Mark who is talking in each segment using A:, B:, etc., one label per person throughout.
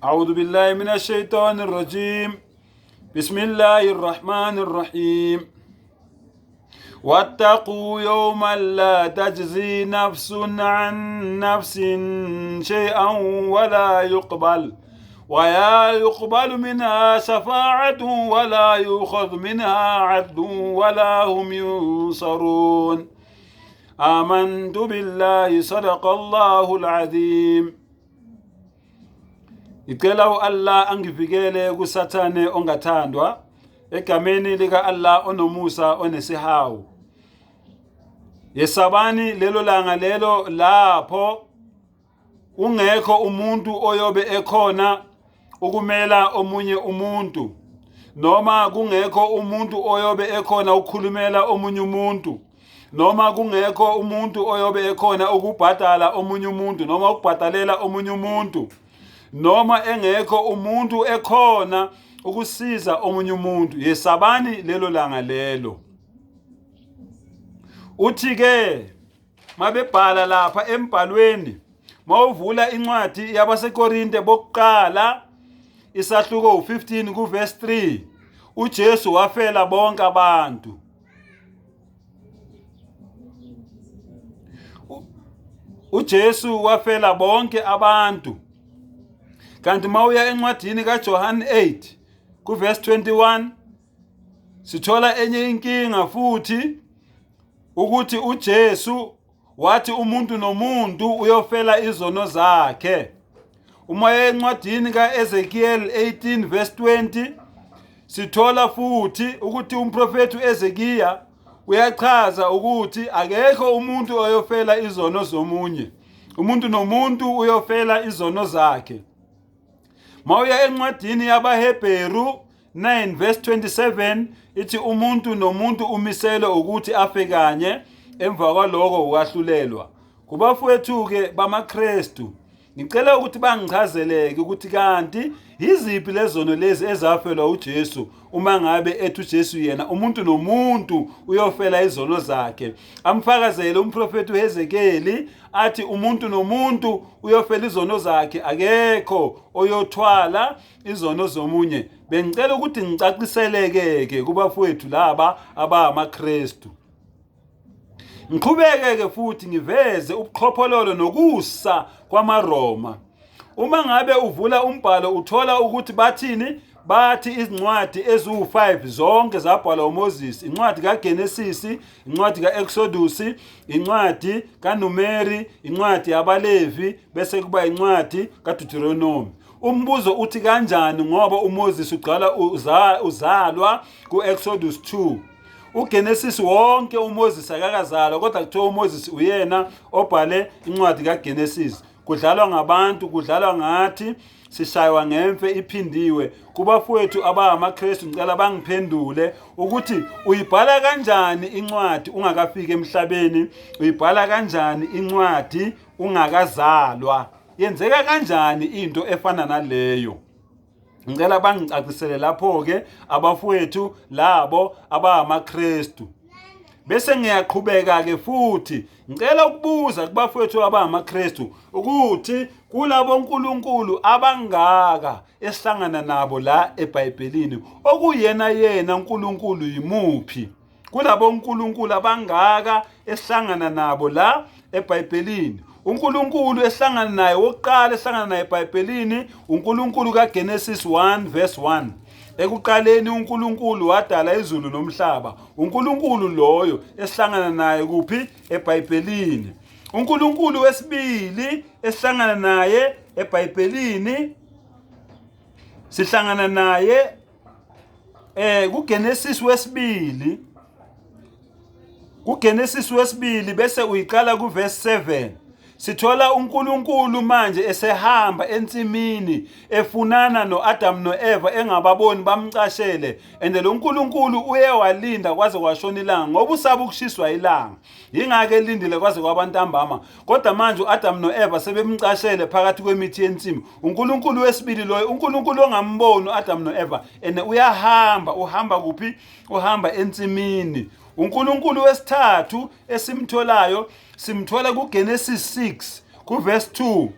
A: أعوذ بالله من الشيطان الرجيم بسم الله الرحمن الرحيم واتقوا يوما لا تجزي نفس عن نفس شيئا ولا يقبل ولا يقبل منها شفاعة ولا يؤخذ منها عدل ولا هم ينصرون آمنت بالله صدق الله العظيم. Ngicela u-Allah angivikele kuSathane ongathandwa egameni lika-Allah onomusa onesihawu. Yesabani lelo langa lelo lapho ungekho umuntu oyobe ekhona ukumela omunye umuntu noma kungekho umuntu oyobe ekhona ukukhulumela omunye umuntu noma kungekho umuntu oyobe ekhona ukubhadala omunye umuntu noma ukubhadalela omunye umuntu noma engekho umuntu ekhona ukusiza omunye umuntu. Yesabani lelo langa lelo. Uthi ke mabebhala lapha embhalweni, mawuvula incwadi yabaseKorinte bokuqala isahluko u15 kuverse 3, uJesu wafela bonke abantu. uJesu wafela bonke abantu. Kanti mawuya encwadini kaJohn 8 kuverse 21 sithola enye inkinga futhi, ukuthi uJesu wathi umuntu nomuntu uyofela izono zakhe. Uma encwadini kaEzekiel 18 verse 20 sithola futhi ukuthi umprofethi uEzekiya uyachaza ukuthi akekho umuntu oyofela izono zomunye, umuntu nomuntu uyofela izono zakhe. Mawuya encwadini yabaHebheru 9 verse 27 ithi umuntu nomuntu umiselwe ukuthi afe kanye, emva kwaloko ukwahlulelwa. Kubafowethu-ke bamaKrestu, ngicela ukuthi bangichazeleke ukuthi kanti yiziphi lezono lezi ezafelwa uJesu, uma ngabe ethi uJesu yena umuntu nomuntu uyofela izono zakhe. Amfakazele umprofethi uHezekeli athi umuntu nomuntu uyofela izono zakhe, akekho oyothwala izono zomunye. Bengicela ukuthi ngicaciseleke-ke kubafowethu laba abangamaKrestu. Ngiqhubeke-ke futhi ngiveze ubuqhophololo nokusa kwamaRoma. Uma ngabe uvula umbhalo uthola ukuthi bathini, bathi izincwadi eziwu-5 zonke zabhalwa uMoses, incwadi kaGenesis, incwadi kaExodus, incwadi kaNumeri, incwadi yabaLevi, bese kuba incwadi kaDeuteronomy. Umbuzo uthi kanjani, ngoba uMoses ugcwala uzalwa kuExodus 2. uGenesis wonke uMoses akakazalwa, kodwa kuthiwa uMoses uyena obhale incwadi kaGenesis. Kudlalwa ngabantu, kudlalwa ngathi, sishaywa ngemfe iphindiwe. Kubafowethu abangamaKristu ngicela bangiphendule ukuthi uyibhala kanjani incwadi ungakafiki emhlabeni, uyibhala kanjani incwadi ungakazalwa, yenzeka kanjani into efana naleyo? Ngicela bangicacisele lapho-ke abafowethu labo abangamaKristu. Bese ngiyaqhubeka-ke futhi ngicela ukubuza kubafowethu abangamaKristu ukuthi kulabo nkulunkulu abangaka esihlangana nabo la eBhayibhelini, okuyena yena uNkulunkulu yimuphi? Kulabo nkulunkulu abangaka esihlangana nabo la eBhayibhelini, uNkulunkulu esihlangana naye wokuqala esihlangana naye eBhayibhelini uNkulunkulu kaGenesis 1 verse 1. Ekuqaleni uNkulunkulu wadala izulu nomhlaba. uNkulunkulu loyo esihlangana naye kuphi? EBhayibhelini. uNkulunkulu wesibili esihlangana naye eBhayibhelini sihlangana naye kuGenesis wesibili, kuGenesis wesibili bese uyiqala kuverse 7. Sithola uNkulunkulu manje esehamba ensimini efunana noAdam noEva engababoni, bamcashele, and lo nkulunkulu uye walinda kwaze kwashona ilanga ngoba usaba ukushiswa ilanga, yingakho elindile kwaze kwabantambama. Kodwa manje uAdam noEva sebemcashele phakathi kwemithi yensimu. UNkulunkulu wesibili loyo, uNkulunkulu ongamboni uAdam noEva, and uyahamba, uhamba kuphi? Uhamba ensimini. UNkulunkulu wesithathu esimtholayo simthola kuGenesis 6 kuverse 2.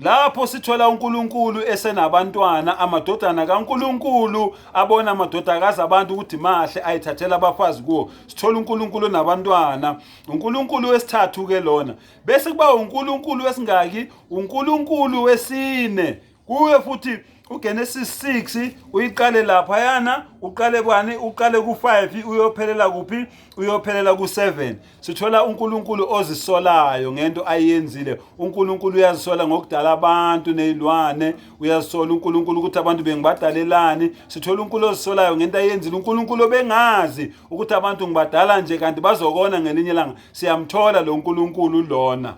A: Lapho sithola uNkulunkulu esenabantwana, amadodana kaNkulunkulu abona amadodakazi abantu ukuthi mahle, ayithathela abafazi kuwo. Sithola uNkulunkulu onabantwana. UNkulunkulu wesithathu ke lona. Bese kuba uNkulunkulu wesingaki? UNkulunkulu wesine. Kuye futhi uGenesis 6 uyiqale laphayana, uqale kwani? Uqale ku-5 uyophelela kuphi? Uyophelela ku-7. Sithola uNkulunkulu ozisolayo ngento ayenzile. uNkulunkulu uyazisola ngokudala abantu nezilwane, uyazisola uNkulunkulu ukuthi abantu bengibadalelani. Sithola uNkulunkulu ozisolayo ngento ayenzile, uNkulunkulu obengazi ukuthi abantu ngibadala nje kanti bazokona ngelinye ilanga. Siyamthola lo nkulunkulu lona.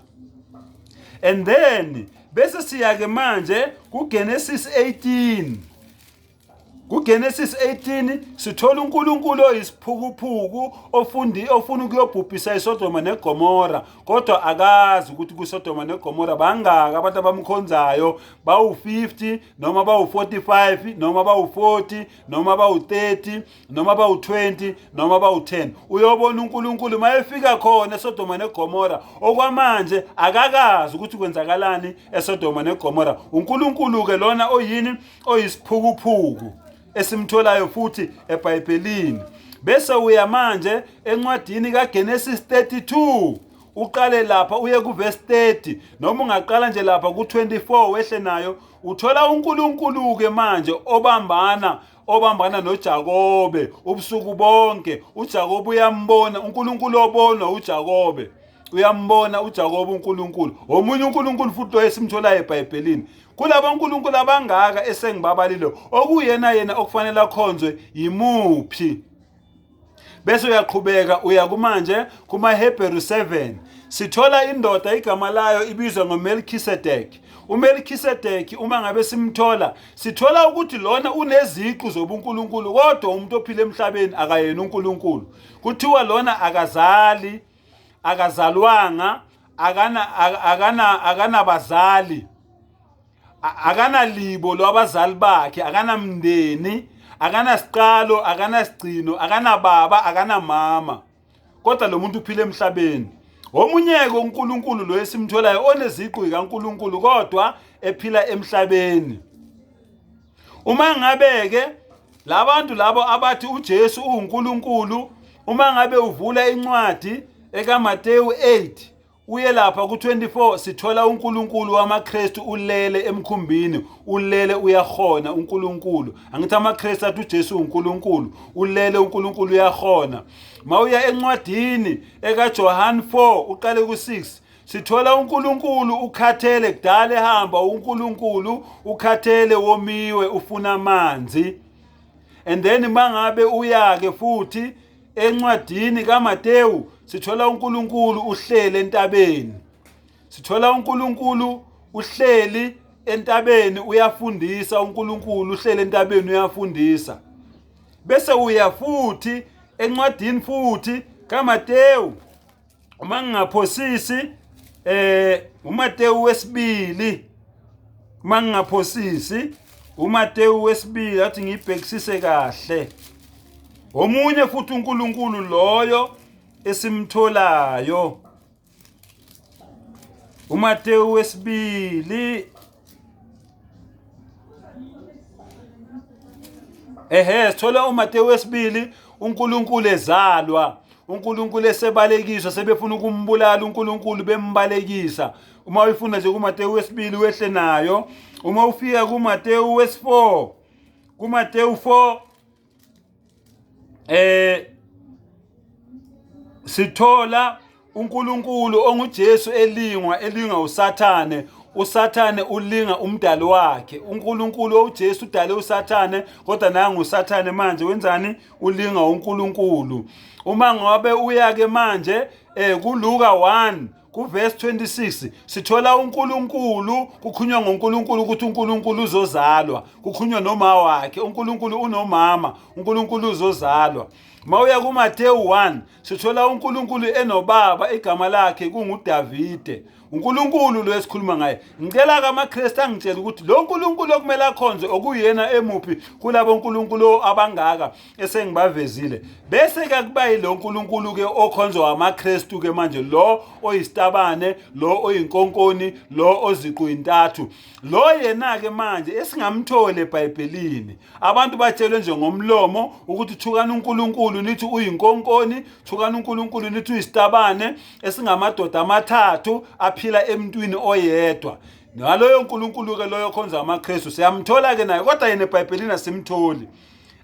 A: And then bese siya ke manje kuGenesis 18. KuGenesis 18 sithola uNkulunkulu oyisiphukuphuku ofundi ofuna ukuyobhubhisa iSodoma neGomora, kodwa akazi ukuthi kuSodoma neGomora bangaka abantu abamkhonzayo, bawu-50 noma bawu-45 noma bawu-40 noma bawu-30 noma bawu-20 noma bawu-10. Uyobona uNkulunkulu mayefika khona eSodoma neGomora. Okwamanje akakazi ukuthi kwenzakalani eSodoma neGomora. UNkulunkulu-ke lona oyini? Oyisiphukuphuku esimtholayo futhi eBhayibhelini. Bese uya manje encwadini kaGenesis 32, uqale lapha uye kuverse 30, noma ungaqala nje lapha ku-24 wehle nayo, uthola uNkulunkulu-ke manje obambana noJakobe ubusuku bonke. uJakobe uyambona uNkulunkulu, obonwa uJakobe, uyambona uJakobe uNkulunkulu. Omunye uNkulunkulu futhi lo esimtholayo eBhayibhelini. Kulabo nkulunkulu abangaka esengibabalile, okuyena yena okufanele akhonzwe yimuphi? Bese uyaqhubeka uya kumanje kumaHebheru 7, sithola indoda igama layo ibizwa ngoMelkisedek. uMelkisedeki uma ngabe simthola, sithola ukuthi lona uneziqu zobuNkulunkulu, kodwa umuntu ophila emhlabeni, akayena uNkulunkulu. Kuthiwa lona akazali, akazalwanga, akana akanabazali, akanalibo lwabazali bakhe, akanamndeni, akanasiqalo, akanasigcino, akanababa, akanamama, kodwa lo muntu uphila emhlabeni. Omunye-ke uNkulunkulu lo esimtholayo oneziqu zikaNkulunkulu kodwa ephila emhlabeni. Uma ngabe-ke labantu labo abathi uJesu uwuNkulunkulu, uma ngabe uvula incwadi ekaMateyu 8 uye lapha ku-24, sithola uNkulunkulu wamaKristu ulele emkhumbini, ulele uyahona uNkulunkulu. Angithi amaKristu athi uJesu uNkulunkulu, ulele uNkulunkulu uyahona. Mawuya encwadini ekaJohn 4 uqale ku-6, sithola uNkulunkulu ukhathele, kudala ehamba uNkulunkulu, ukhathele, womiwe, ufuna amanzi. And then mangabe uyake futhi encwadini kaMateyu, sithola uNkulunkulu uhleli entabeni, sithola uNkulunkulu uhleli entabeni uyafundisa, uNkulunkulu uhleli entabeni uyafundisa. Bese uya futhi encwadini futhi kaMateyu, uma ngingaphosisi, uMateyu wesibili, uma ngingaphosisi uMateyu wesibili, athi ngibhekisise kahle, omunye futhi uNkulunkulu loyo esimtholayo, uMateyu wesibili. Ehe, sithola uMateyu wesibili, uNkulunkulu ezalwa, uNkulunkulu esebalekiswa, sebefuna ukumbulala uNkulunkulu, bembalekisa. Uma uyifunda nje kuMateyu wesibili wehle nayo, uma ufika kuMateyu wesi-4, kuMateyu 4, sithola uNkulunkulu onguJesu elingwa, elinga uSathane. uSathane ulinga umdali wakhe. uNkulunkulu uJesu udale uSathane, kodwa nangu uSathane manje wenzani? Ulinga uNkulunkulu. Uma ngabe uya ke manje kuLuka 1 kuverse 26, sithola uNkulunkulu, kukhulunywa ngoNkulunkulu ukuthi uNkulunkulu uzozalwa, kukhulunywa noma wakhe, uNkulunkulu unomama, uNkulunkulu uzozalwa. Mawuya kuMateyu 1, sithola uNkulunkulu enobaba, igama lakhe kunguDavide. uNkulunkulu lo esikhuluma ngaye. Ngicela-ke amaKristu angitshele ukuthi lo Nkulunkulu okumele akhonze okuyena emuphi kulabo nkulunkulu abangaka esengibavezile. Bese-ke kuba yilo Nkulunkulu-ke okhonzwa amaKristu-ke manje, lo oyisitabane, lo oyinkonkoni, lo oziqu intathu, lo yena-ke manje esingamtholi eBhayibhelini. Abantu batshelwe nje ngomlomo ukuthi thukani uNkulunkulu nithi uyinkonkoni, thukani uNkulunkulu nithi uyisitabane esingamadoda amathathu aphila emntwini oyedwa. Naloyo Nkulunkulu-ke loyo okhonza amaKristu siyamthola-ke naye, kodwa yena eBhayibhelini asimtholi.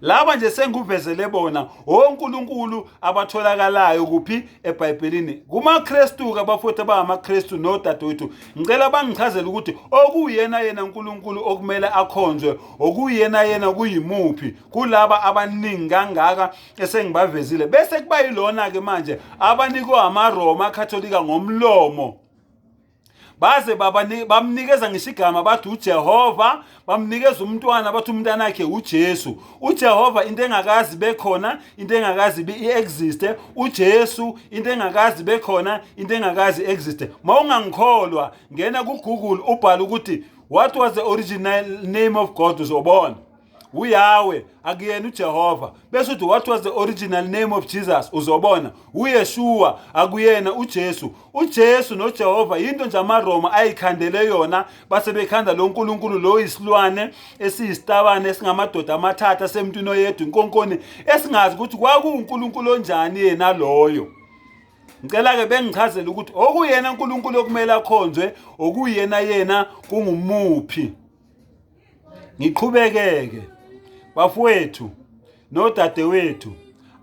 A: Laba nje sengikuvezele bona onkulunkulu abatholakalayo kuphi eBhayibhelini. KumaKristu-ke abafowethu abangamaKristu nodadewethu, ngicela bangichazele ukuthi okuyena yena uNkulunkulu okumele akhonzwe, okuyena yena kuyimuphi kulaba abaningi kangaka esengibavezile. Bese kuba yilona-ke manje abanikwe amaRoma Katolika ngomlomo, baze bamnikeza ngisho igama bathi uJehova, bamnikeza umntwana bathi umntanakhe uJesu. UJehova into engakazi bekhona, into engakazi i-existe. UJesu into engakazi bekhona, into engakazi existe. Mawungangikholwa, ngena ku-Google ubhale ukuthi what was the original name of God, uzobona uYahweh, akuyena uJehova. Bese uthi what was the original name of Jesus, uzobona uYeshua, akuyena uJesu. UJesu noJehova yinto nje amaRoma ayikhandele yona, base bekhanda lo nkulunkulu lo yisilwane esiyisitabane esingamadoda amathathu asemntwini oyedwa, inkonkoni esingazi ukuthi kwakuwunkulunkulu onjani yena loyo. Ngicela-ke bengichazele ukuthi okuyena uNkulunkulu okumele akhonzwe, okuyena yena kungumuphi. Ngiqhubekeke bafowethu nodadewethu,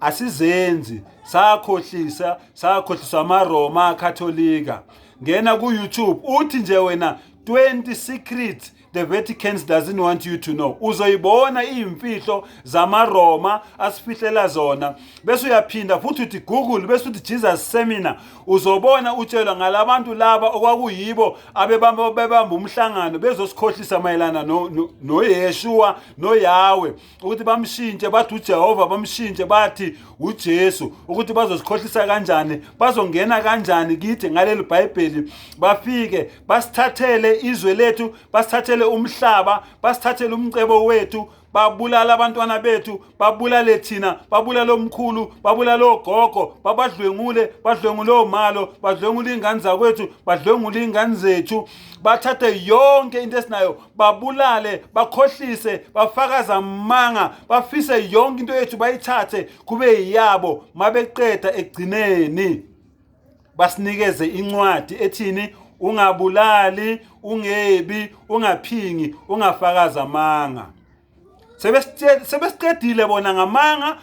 A: asizenzi sakhohlisa, sakhohliswa amaRoma Katolika. Ngena ku-YouTube uthi nje wena 20 secrets the Vatican doesn't want you to know, uzoyibona iy'mfihlo zamaRoma asifihlela zona. Bese uyaphinda futhi uthi Google, bese uthi Jesus Seminar, uzobona utshelwa ngalabantu laba okwakuyibo abebamba bebamba umhlangano bezosikhohlisa mayelana noYeshua noYahweh, ukuthi bamshintshe bathi uJehova, bamshintshe bathi uJesu, ukuthi bazosikhohlisa kanjani, bazongena kanjani kithi ngaleli Bhayibheli, bafike basithathele izwe lethu, basithathele umhlaba, basithathele umcebo wethu, babulala abantwana bethu, babulale thina, babulale omkhulu, babulale ogogo, babadlwengule, badlwengule omalo, badlwengule iy'ngane zakwethu, badlwengule iy'ngane zethu, bathathe yonke into esinayo, babulale, bakhohlise, bafakaze amanga, bafise yonke into yethu, bayithathe kube yiyabo. Mabeqeda ekugcineni basinikeze incwadi ethini? Ungabulali, ungebi, ungaphingi, ungafakazi amanga. Sebesiqedile bona ngamanga.